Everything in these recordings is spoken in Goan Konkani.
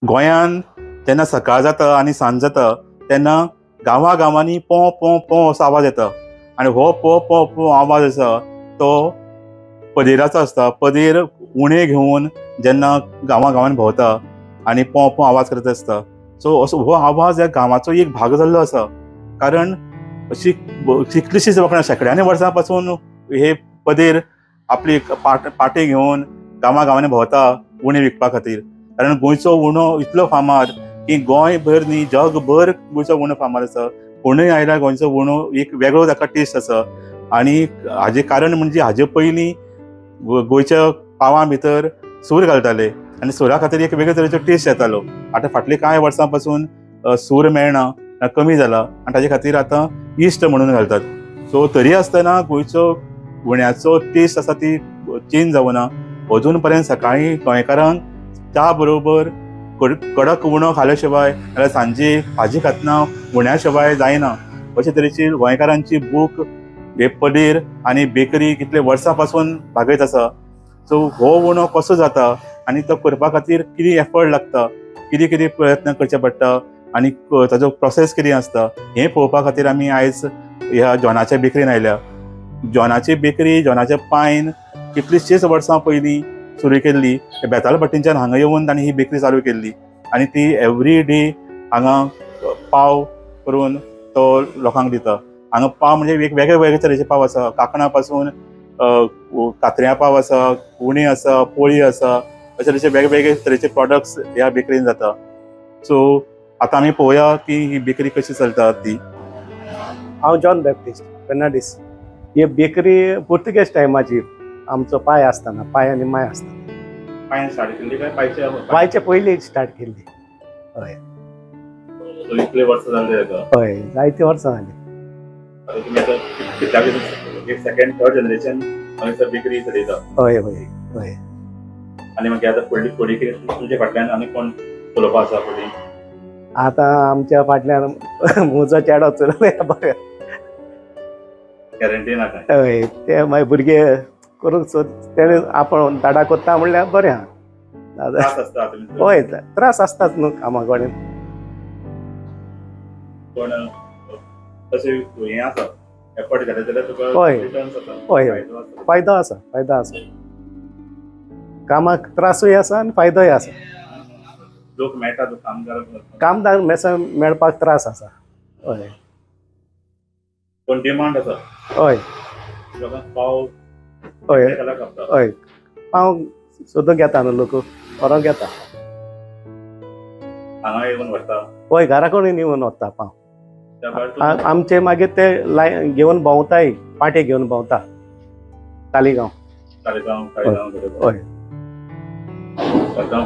गोंयान जेन्ना सकाळ जाता आनी सांज जाता तेन्ना गांवा गांवांनी पो पो पो असो आवाज येता आनी हो पो पो पो आवाज आसा तो पदेराचो आसता। पदेर उणे घेवन जेन्ना गांवा गांवान भोंवता आनी पो पो आवाज करत आसता। सो असो हो आवाज ह्या गांवाचो एक भाग जाल्लो आसा, कारण अशी कितलीशीच लोकां शेंकड्यांनी वर्सां पासून हे पदेर आपली पाटे घेवन गांवा गांवांनी भोंवता उणे विकपा खातीर। कारण गोंयचो उणो इतलो फामाद की गोंयभर न्ही जगभर गोंयचो उणो फामाद आसा। कोणूय आयल्यार गोंयचो उणो एक वेगळो ताका टेस्ट आसा आनी हाजें कारण म्हणजे हाजे पयलीं गोंयच्या पावां भितर सूर घालताले आनी सुरा खातीर एक वेगळे तरेचो टेस्ट येतालो। आतां फाटले कांय वर्सां पासून सूर मेळना, कमी जाला आनी ताजे खातीर आतां इश्ट म्हणून घालतात। सो तरी आसतना गोंयचो उण्याचो टेस्ट आसा ती चेंज जावना। अजून पर्यंत सकाळीं गोंयकारांक च्या बरोबर कडक उणो खाल्या शिवाय नाल्यार सांजे भाजी खातना उण्या शिवाय जायना। अशे तरेची गोंयकारांची भूक हे पदेर आनी बेकरी कितले वर्सां पासून भागयत आसा। सो हो उणो कसो जाता आनी तो करपा खातीर कितें एफर्ट लागता, कितें कितें प्रयत्न करचे पडटा आनी ताजो प्रोसेस कितें आसता हें पळोवपा खातीर आमी आयज ह्या जॉनाच्या बेकरीन आयल्या। जॉनाची बेकरी जॉनाच्या पायन कितलीशींच वर्सां पयलीं सुरू केल्ली। बेतालभट्टींच्यान हांगा येवन तांणी ही बेकरी चालू केल्ली आनी ती एवरी डे हांगा पाव करून तो लोकांक दिता। हांगा पाव म्हणजे एक वेगळे वेगळे तरेचे पाव आसा, कांकणा पासून कात्र्यां पाव आसा, उणे आसा, पोळी आसा, अशे तरेचे वेगवेगळे तरेचे प्रोडक्ट्स ह्या बेकरीन जाता। सो आतां आमी पळोवया की ही बेकरी कशी चलता ती। हांव जॉन बॅप्टिस्ट फेर्नांडीस। ही बेकरी पुर्तुगेज टायमाची, आमचो पाय आसतना, पाय आनी माय आसतना पायन स्टार्ट केल्ली काय पायचे? पायचे पयलीं स्टार्ट केल्ली। हय, इतले वर्सां जाले ताका? हय, जायते वर्सां जाली। तुमी आतां सेकंड थर्ड जनरेशन हांगासर बेकरी चलयता? हय हय हय। आनी मागीर आतां फुडली फुडें कितें तुमच्या फाटल्यान आनी कोण चलोवपा आसा फुडें? आतां आमच्या फाटल्यान म्हजो चेडो चलयता बरें, गॅरंटी ना काय? हय, ते मागीर भुरगे करूंक सोद, तेणें आपूण दाडा कोत्ता म्हणल्यार बरें आहा। त्रास आसता? हय, त्रास आसताच न्हू कामा कडेन। पूण तशें हें आसा, एफर्ट घातले जाल्यार तुका हय रिटर्न्स जाता, हय फायदो आसा, फायदो आसा। कामाक त्रासूय आसा आनी फायदोय आसा। लोक मेळटा तो कामदार? कामदार मेळपाक त्रास आसा। हय, पूण डिमांड आसा। हय, लोकांक पाव हय हय पाव सोदूंक येता न्हू लोक, व्हरोंक येता। हांगा येवन व्हरता? हय, घरा कडेन येवन व्हरता पाव। आमचे मागीर ते लायन घेवन भोंवताय, पाटे घेवन भोंवता तालिगांव। तालिगांव? हय। आतां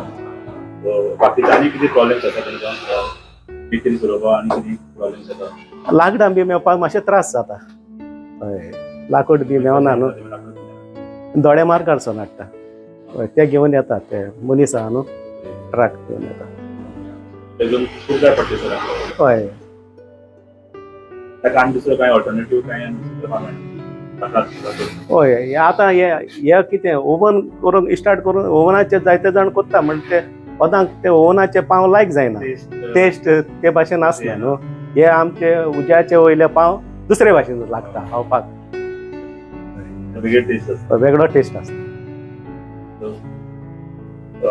बाकीचे आनी कितें प्रॉब्लेम्स आसा तांकां बेकरी चलोवपाक आनी कितें प्रॉब्लेम्स आसा? लाकडां बी मेळपाक मातशे त्रास जाता। हय, लाकूड बी मेळना न्हू, दोळे मार्गारसून हाडटा। हय, ते घेवन येतात, ते मनीस आहा न्हू ट्रक घेवन येता। खूब जाय पडटा सर। हय, ताका आनी दुसरो कांय ऑल्टरनेटीव कांय? हय, आतां हे कितें ओवन करूंक स्टार्ट करून ओवनाचेर जायते जाण कोत्ता, म्हणजे ते ओदांक ते ओवनाचे पाव लायक जायना, टेस्ट ते भाशेन आसना न्हू। हे आमचे उज्याचे वयले पाव दुसरे भाशेन लागता खावपाक, वेगळो टेस्ट आसता।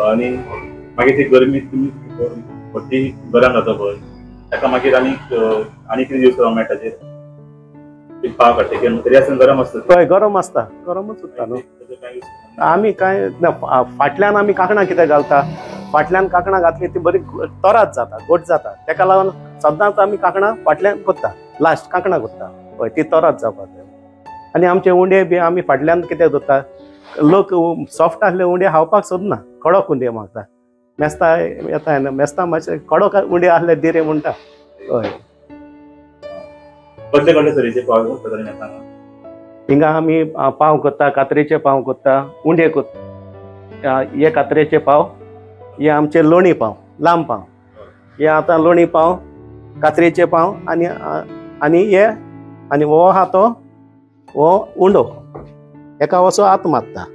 आनी मागीर ती गरमी तुमी भट्टी गरम जाता पळय, ताका मागीर आनी आनी कितें यूज करपाक मेळटा ताचेर? पाव काडटकीर तरी आसतना गरम आसता? हय, गरम आसता, गरमूच उरता न्हू। आमी कांय ना, फाटल्यान आमी कांकणां कितें घालता, फाटल्यान कांकणां घातली ती बरी तरात जाता, गोट जाता। ताका लागून सदांच आमी कांकणां फाटल्यान कोत्ता, लास्ट कांकणां कोत्ता। हय, ती तरात जावपाक जाय। आनी आमचे उंडे बी आमी फाटल्यान कितें दवरता, लोक सॉफ्ट आसले उंडे खावपाक सोदना, कडक उंडे मागता। मेस्ता येता मेस्ता मातशे कडक उंडे आसले दिरे म्हणटा। हय, कसले कसले तरेचे पाव करता हिंगा? आमी पाव कोत्ता, कात्रेचे पाव कोत्ता, उंडे कोत्ता। हे कात्रेचे पाव, हे आमचे लोणी पाव, लांब पाव। हे आतां लोणी पाव, कात्रेचे पाव आनी आनी हे आनी हो आहा तो हो उंडो। एका असो हात मारता,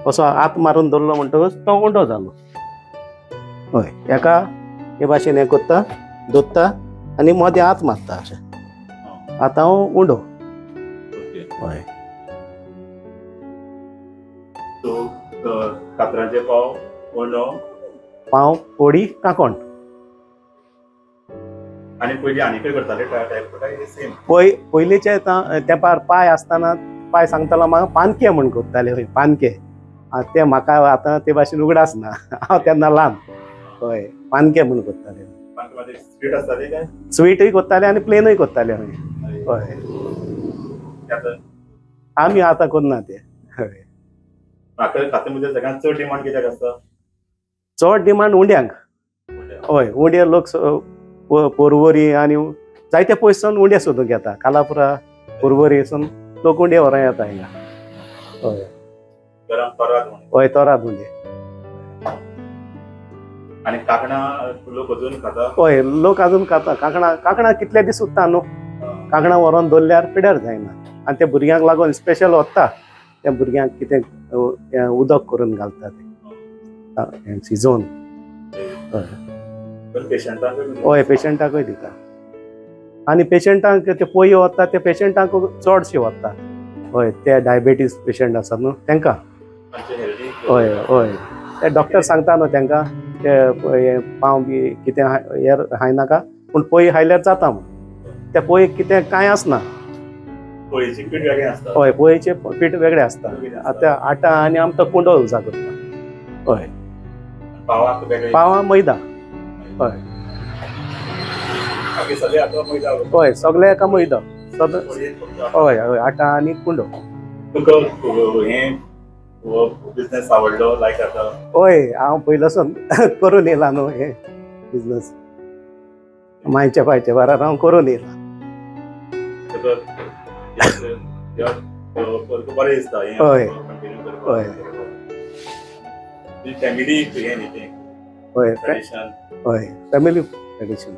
असो हात मारून दवरलो म्हणटकच तो उंडो जालो। हय हेका हे भाशेन हें करता दोत्ता आनी मदें हात मारता अशें. आतां हांव उंडो. हय कातरांचे पाव उंडो पाव पोडी काकोण. आनी पयलीं आनी खंय करताले सेम? पयलींचे तेंपार पाय आसतना पाय सांगतालो म्हाका पानके म्हूण करताले. हय पानके ते म्हाका आतां ते भाशेन उगडास ना, हांव तेन्ना ल्हान. हय पानके म्हूण करताले. स्वीट आसताले काय? स्वीटूय करताले आनी प्लेनूय करताले. हय हय आमी आतां करना ते. हय सगळ्यांत चड डिमांड कित्याक आसता? चड डिमांड उंड्यांक. हय उंडे लोक पोरवरी आनी जायते पयस सावन उंडे सोदूंक येता. कालापुरा पोरवरी सून लोक उंडे व्हरोंक येता हिंगा. हय हय तोरात उंडे. आनी कांकणां लोक अजून खाता? हय लोक अजून खाता कांकणां. कांकणां कितले दीस उरता न्हू, कांकणां व्हरोन दवरल्यार पिड्यार जायना. आनी ते भुरग्यांक लागून स्पेशल वता, त्या भुरग्यांक कितें उदक करून घालता ते शिजोवन. हय पेशंटाकूय दिता. आनी पेशंटांक ते पोयो वता ते पेशंटांक चडशे वता. हय ते डायबेटीस पेशंट आसात न्हू तांकां. हय हय ते डॉक्टर सांगता न्हू तांकां ते पाव बी कितें हेर खायनाका पूण पोय खायल्यार जाता म्हूण. त्या पोयेक कितें कांय आसना. हय पोयेचें पीठ वेगळें आसता. आतां आटा आनी आमकां कुंडो उजा करता. हय पावां मैदा. हय हय सगळे एका मैदा. हय हय आटा आनी कुंडो. तुका हें बिजनेस आवडलो लायक आता? हय हांव पयलोसून करून येयला न्हू हें बिजनेस. मायच्या पायच्या बारार हांव करून येयला. बरें दिसता. हय हय फॅमिली हय हय फॅमिली ट्रेडिशन.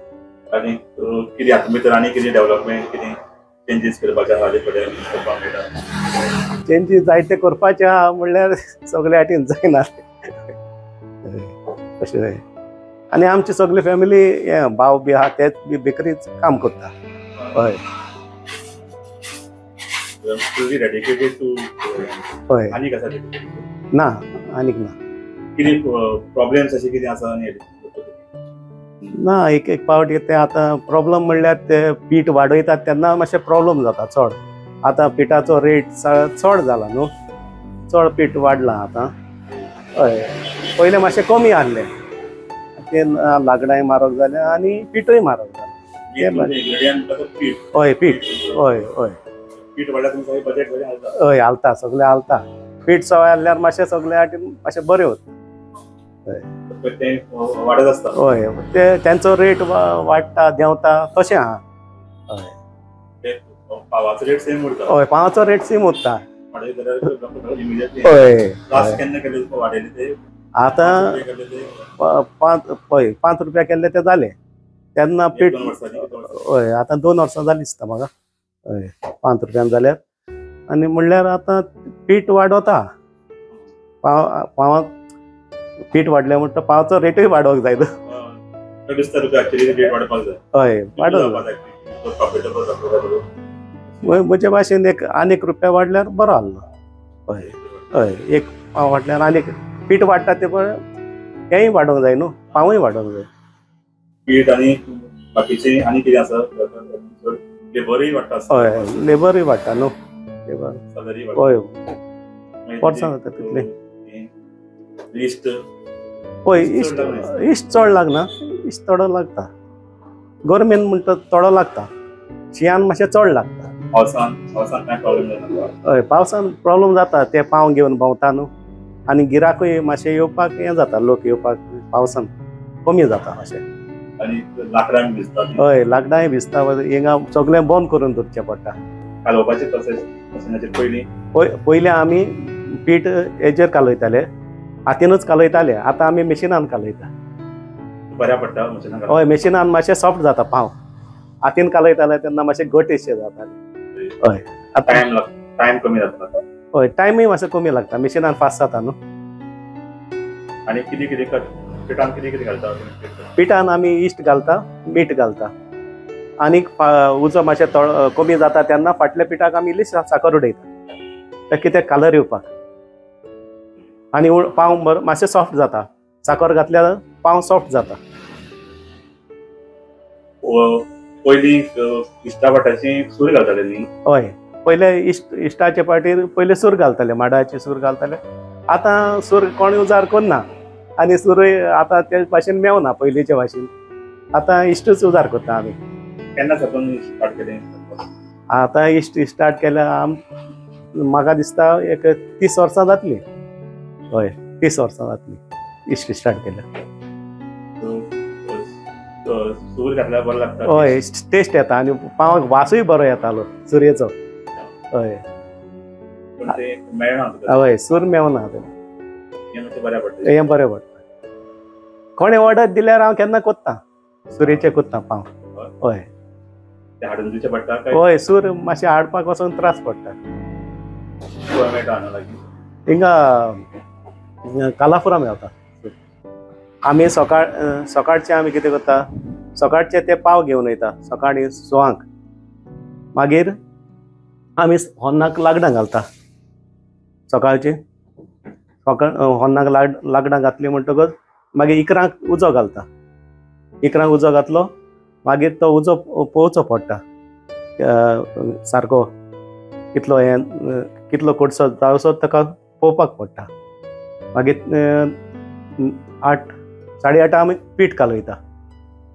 आनी कितें हातूंत भितर आनी कितें डेवलपमेंट कितें चेंजीस करपाचे आसा हाजे फुडें करपाक मेळटा? चेंजीस जायते करपाचे आहा म्हणल्यार सगळे हाटीन जायना तशें. आनी आमची सगळी फॅमिली हे भाव बी आहा तेच बी बेकरीच काम करता. हय हय आनीक आसा ना? आनीक ना. कितें प्रॉब्लेम्स अशें कितें आसा? ना एक एक पावट ते आतां प्रॉब्लम म्हणल्यार ते पीठ वाडयतात तेन्ना मातशें प्रॉब्लम जाता चड. आतां पिठाचो रेट चड जाला न्हू, चड पीठ वाडलां आतां. हय पयलें मातशें कमी आहलें, ते लाकडांय म्हारग जालें आनी पिठूय म्हारग जालें. हय पीठ हय हय पीठ वाडल्यार हय हालता सगळें हालता. पीठ सवाय आहल्यार मातशें सगळें हाटीन मातशें बरें वता. हय वाडत आसता. हय ते तेंचो रेट वाडटा देंवता तशें आहा. हय पावाचो रेट सेम उरता. हय पावाचो रेट सेम उरता. हय आतां 5 रुपया केल्ले ते जाले तेन्ना पीठ. हय आतां 2 वर्सां जालीं दिसता म्हाका. हय 5 रुपयान जाल्यार. आनी म्हणल्यार आतां पीठ वाडोता पावाक पीठ वाडलें म्हणटा पावचो रेटूय वाडोवंक जाय. हय वाडोवंक म्हजे भाशेन एक आनीक रुपया वाडल्यार बरो आहलो. हय हय एक पाव वाडल्यार आनीक पीठ वाडटा ते पण हेंय वाडोवंक जाय न्हू, पावूय वाडोवंक जाय. पीठ आनी बाकीचें आनी कितें आसा? लेबरूय वाडटा. हय लेबरूय वाडटा न्हू, लेबर हय वर्सां जाता तितलें. इश्ट हय इश्ट इश्ट चड लागना, इश्ट थोडो लागता. गरमेन म्हणटा थोडो लागता, शिंयान मातशें चड लागता. पावसान पावसान कांय प्रॉब्लम जाता? हय पावसान प्रॉब्लम जाता, ते पाव घेवन भोंवता न्हू आनी गिराकूय मातशें येवपाक हें जाता, लोक येवपाक पावसान कमी जाता मातशें. आनी लाकडांय भिजता? हय लाकडांय भिजता, हिंगा सगळें बंद करून दवरचें पडटा. कालोवपाचें प्रोसेस पयलीं? पयलीं आमी पीठ हेजेर कालयताले, हातीनूच कालयताले. आतां आमी मशिनान कालयता. बऱ्या पडटा मशिनान? हय मशिनान मातशें सॉफ्ट जाता पाव. हातीन कालयताले तेन्ना मातशें घट जाताले. हय आतां टायम कमी जाता. हय टायमूय मातसो कमी लागता, मशिनान फास्ट जाता न्हू. आनी कितें कितें पिठान कितें कितें घालता? पिठान आमी इश्ट घालता, मीठ घालता आनीक उजो मातशें कमी जाता तेन्ना फाटल्या पिठाक आमी इल्ली साकर उडयता ते कितें कालर येवपाक आनी पाव बरो मातशें सॉफ्ट जाता. साकर घातल्यार पाव सॉफ्ट जाता. पयलीं इश्टा भाटाची सूर घालताले न्ही? हय, पयले इश्टाचे पाटीर पयले सूर घालताले, माडाचे सूर घालताले. आतां सूर कोण उजार करना आनी सूरय आतां ते भाशेन मेवना पयलींचे भाशेन. आतां इश्टूच उजार करता आमी. केन्ना साकून स्टार्ट केलें? आतां इश्ट स्टार्ट केल्या म्हाका दिसता एक 30 वर्सां जातली. हय, 30 वर्सां जातली इश्ट स्टार्ट केल्या. सूर घातल्यार बरो लागता? हय, टेस्ट येता आनी पावाक वासूय बरो येतालो सुरयेचो. हय, मेळना. हय, सूर मेवना. हें पडटा, हें बरें पडटा. कोणें ऑर्डर दिल्यार हांव केन्ना कोत्ता, सुरयेचे कोत्ता पाव. हय, हाडून दिवचें पडटा? हय, सूर मातशें हाडपाक वचून त्रास पडटा. हिंगा कालापुरा मेळटा. आमी सकाळचे आमी कितें करता, सकाळचे ते पाव घेवन वयता सकाळीं 6 . मागीर आमी होन्नाक लाकडां घालता. सकाळचे होन्नाक लाकडां घातली म्हणटकच मागीर 11 उजो घालता. 11 उजो घातलो मागीर तो उजो पोवचो पडटा सारको कितलो हें कितलो कोडसो जावसो ताका पोवपाक पडटा. मागीर 8 साडे 8 आमी पीठ कालयता.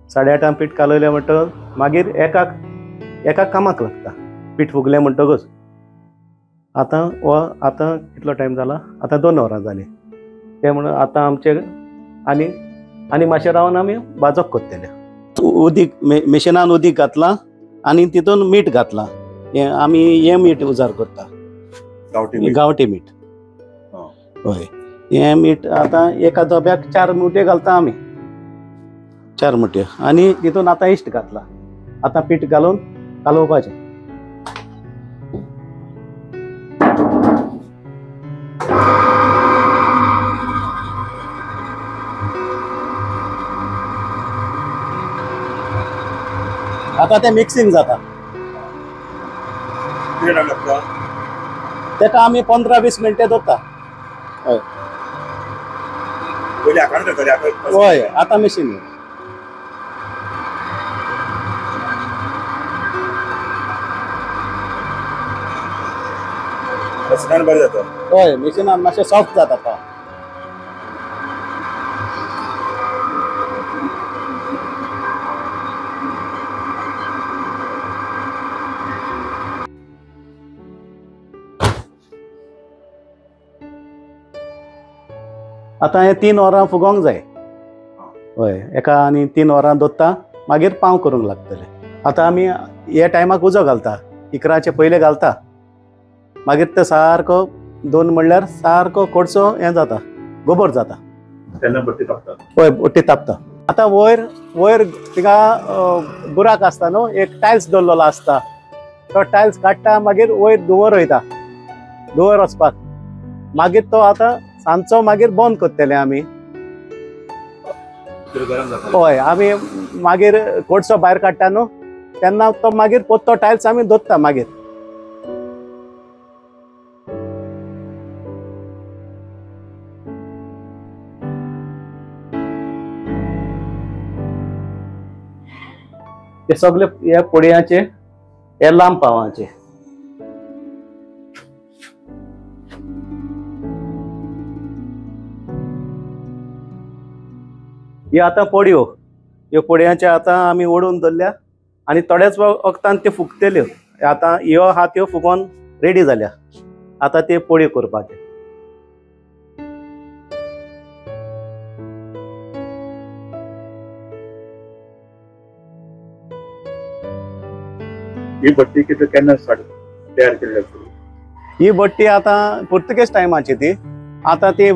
8:30 पीठ कालयलें म्हणटकच मागीर एकाक कामाक लागता. पीठ फुगलें म्हणटकच आतां आतां कितलो टायम जाला, आतां 2 वरां जालीं. तें म्हणून आतां आमचे आनी आनी मातशें रावन आमी भाजप करतले. उदीक मिशिनान उदीक घातलां आनी तितून मीठ घातलां. हें आमी हें मीठ उजार करता, गांवठी मीठ. हय, हें मीठ आतां एका डब्याक 4 मुठयो घालता आमी, 4 मुठयो. आनी तितून आतां इश्ट घातलां. आतां पीठ घालून कालोवपाचें. आतां तें मिक्सिंग जाता. तेका आमी 15-20 मिनटां दवरता. हय हय, आतां मिशीन. हय, मिशिनान मातशें सॉफ्ट जाता पाव. आतां हें 3 वरां फुगोवंक जाय. हय, एका आनी 3 वरां दवरता मागीर पाव करूंक लागतले. आतां आमी हे टायमाक उजो घालता, 11 पयले घालता. मागीर ते सारको 2 म्हणल्यार सारको कोडसो हें जाता, गोबर जाता. तेन्ना बट्टी तापता? हय, बट्टी तापता. आतां वयर वयर थिंगा बुराक आसता न्हू, एक टायल्स दवरलेलो आसता, तो टायल्स काडटा. मागीर वयर धुंवर वयता, धुंवर वचपाक. मागीर तो आतां सांजचो मागीर बंद करतले आमी. हय, आमी मागीर कोडसो भायर काडटा न्हू तेन्ना तो मागीर पोत्तो टायल्स आमी दवरता. मागीर ते सगळे ह्या पोडयांचे, हे लांब पावांचे. ह्यो आतां पोडयो, ह्यो पोडयांचे आतां आमी ओडून दवरल्या आनी थोड्याच वखदान त्यो फुगतल्यो. आतां ह्यो आहा त्यो फुगोवन रेडी जाल्या. आतां त्यो पोडयो करपाच्यो. ही भट्टी कितें केन्ना स्टार्ट तयार केल्ली आसतली? ही भट्टी आतां पुर्तुगेज टायमाची ती. आतां ती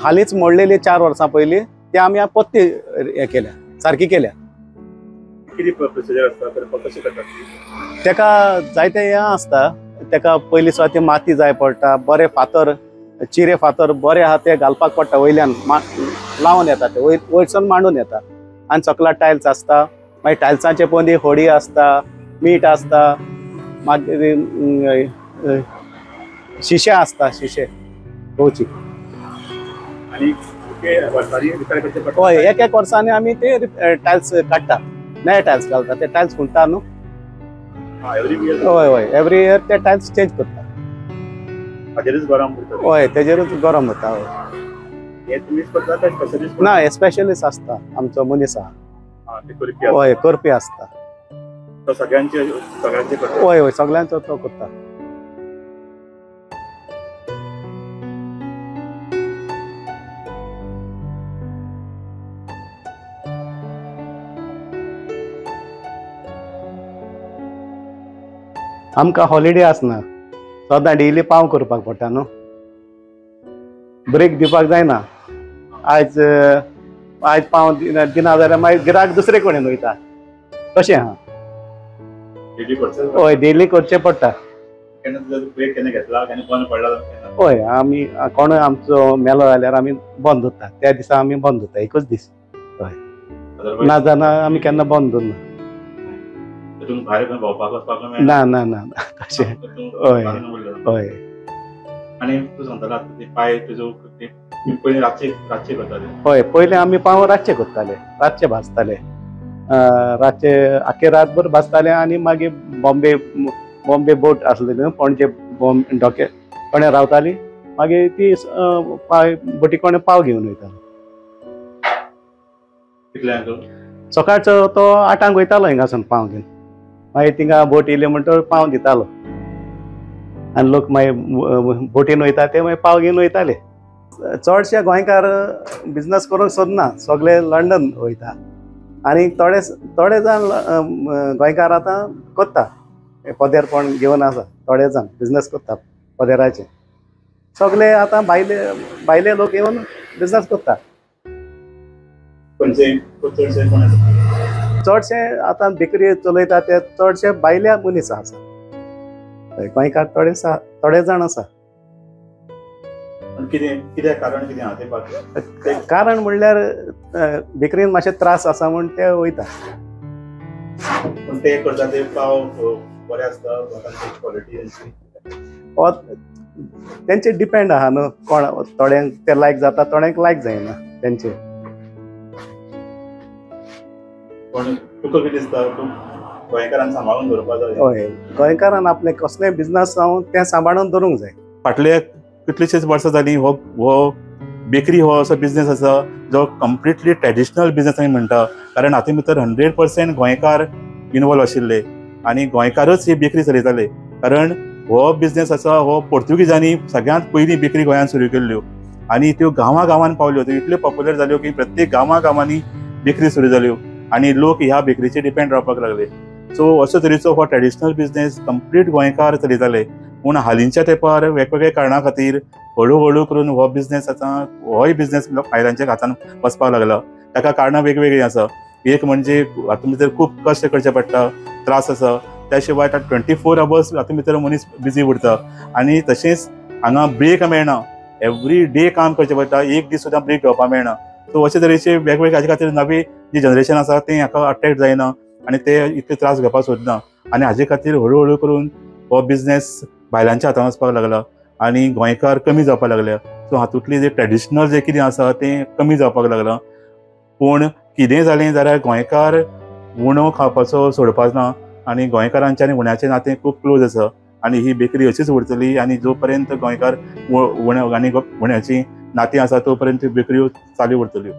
हालींच मोडलेली 4 वर्सां पयलीं. ते आमी पत्ती हें केल्या, सारकी केल्या. कितें प्रोसिजर आसता, कशें करतात? तेका जायते हें आसता. तेका पयलीं सुद्दां ती माती जाय पडटा, बरे फातर, चिरे फातर बरे आहा ते घालपाक पडटा वयल्यान. लावन येता ते वयर वयरसून मांडून येता आनी सकला टायल्स आसता. मागीर टायल्सांचे पोंदी होडी आसता, मीठ आसता, मागीर शिशे आसता, शिशे गोवची. हय, एक एक वर्सांनी आमी ते टायल्स काडटा, नवे टायल्स घालता. ते टायल्स खुणटा न्हू. हय हय, एवरी इयर ते टायल्स चेंज करता. हय, तेजेरूच गरम जाता. हय, ना स्पेशलिस्ट आसता आमचो मनीस आहा. हय, करपी आसता. हय हय, सगळ्यांचो तो करता. आमकां हॉलिडे आसना, सदां डेली पाव करपाक पडटा न्हू, ब्रेक दिवपाक जायना. आयज आयज पाव दिना जाल्यार मागीर गिराक दुसरे कडेन वयता, तशें आहा. हय, डेली करचें पडटा. हय, आमी कोणूय आमचो मेलो जाल्यार आमी बंद दवरता, त्या दिसा आमी बंद दवरता, एकूच दीस. हय, ना जाल्यार आमी केन्ना बंद दवरना. ना ना ना, तशें. हय हय. आनी तूं सांगतालो पांय तुजो पयलीं रातचे करताले? हय, पयलीं आमी पाव रातचे करताले, रातचे भाजताले, रातचे आख्खे रातभर भाजताले. आनी मागीर बॉम्बे बॉम्बे बोट आसली न्हू पणजे, बॉम्बे डोके कोणे रावताली, मागीर ती पाव बोटी कोणे पाव घेवन वयतालो. सकाळचो तो 8 वयतालो हिंगासून पाव घेवन, मागीर थिंगा बोट येयली म्हणटकर पाव दितालो आनी लोक मागीर बोटीन वयता ते मागीर पाव घेवन वयताले. चडशे गोंयकार बिजनस करूंक सोदना, सगळे लंडन वयता आनी थोडे थोडे जाण गोंयकार आतां करता, पदेरपण घेवन आसा, थोडे जाण बिजनस करता पदेराचे. सगळे आतां भायले भायले लोक येवन बिजनस करता. चडशे आतां बेकरी चलयता ते चडशे भायल्या मनीस आसा, गोंयकार थोडे थोडे जाण आसा. कारण म्हणल्यार बेकरीन मातशे त्रास आसा म्हूण ते वयता. तेंचे डिपेंड आहा न्हू, कोण थोड्यांक ते लायक जाता, थोड्यांक लायक जायना तेंचे. हय, गोंयकारान आपले कसलेय बिजनस जावं तें सांबाळून दवरूंक जाय. फाटले कितलीशीच वर्सां जालीं हो बेकरी हो असो बिजनेस आसा जो कंप्लिटली ट्रेडिशनल बिजनेस आमी म्हणटा, कारण हातूंत भितर 100% गोंयकार इनवॉल्व आशिल्ले आनी गोंयकारच ही बेकरी चलयताले. कारण हो बिजनेस आसा हो पोर्तुगीजांनी सगळ्यांत पयलीं बेकरी गोंयांत सुरू केल्ल्यो आनी त्यो गांवां गांवान पावल्यो, त्यो इतल्यो पॉप्युलर जाल्यो की प्रत्येक गांवां गांवांनी बेकरी सुरू जाल्यो आनी लोक ह्या बेकरीचेर डिपेंड रावपाक लागले. सो असो तरेचो हो ट्रेडिशनल बिजनेस कंप्लीट गोंयकार चलयताले. पूण हालींच्या तेंपार वेगवेगळ्या कारणां खातीर हळू हळू करून हो बिजनेस आतां होय बिजनेस भायल्यांच्या हातान वचपाक लागला. ताका कारणां वेगवेगळीं आसा. एक म्हणजे हातूंत भितर खूब कश्ट करचे पडटा, त्रास आसा, त्या शिवाय 24 आवर्स हातूंत भितर मनीस बिजी उरता आनी तशेंच हांगा ब्रेक मेळना, एवरी डे काम करचें पडटा, एक दीस सुद्दां ब्रेक घेवपाक मेळना. सो अशे तरेचे वेगवेगळे हाजे खातीर नवी जी जनरेशन आसा तें हाका अट्रॅक्ट जायना आनी ते इतले त्रास घेवपाक सोदना आनी हाजे खातीर हळू हळू करून हो बिजनेस भायल्यांच्या हातान वचपाक लागला आनी गोंयकार कमी जावपाक लागल्या. सो हातूंतली जे ट्रेडिशनल जे कितें आसा तें कमी जावपाक लागलां. पूण कितेंय जालें जाल्यार गोंयकार उणो खावपाचो सोडपाक ना आनी गोंयकारांचें आनी उण्याचें नातें खूब क्लोज आसा आनी ही बेकरी अशीच उरतली आनी जो पर्यंत गोंयकार उण्या आनी उण्याचीं नातीं आसा तो पर्यंत बेकऱ्यो चालू उरतल्यो.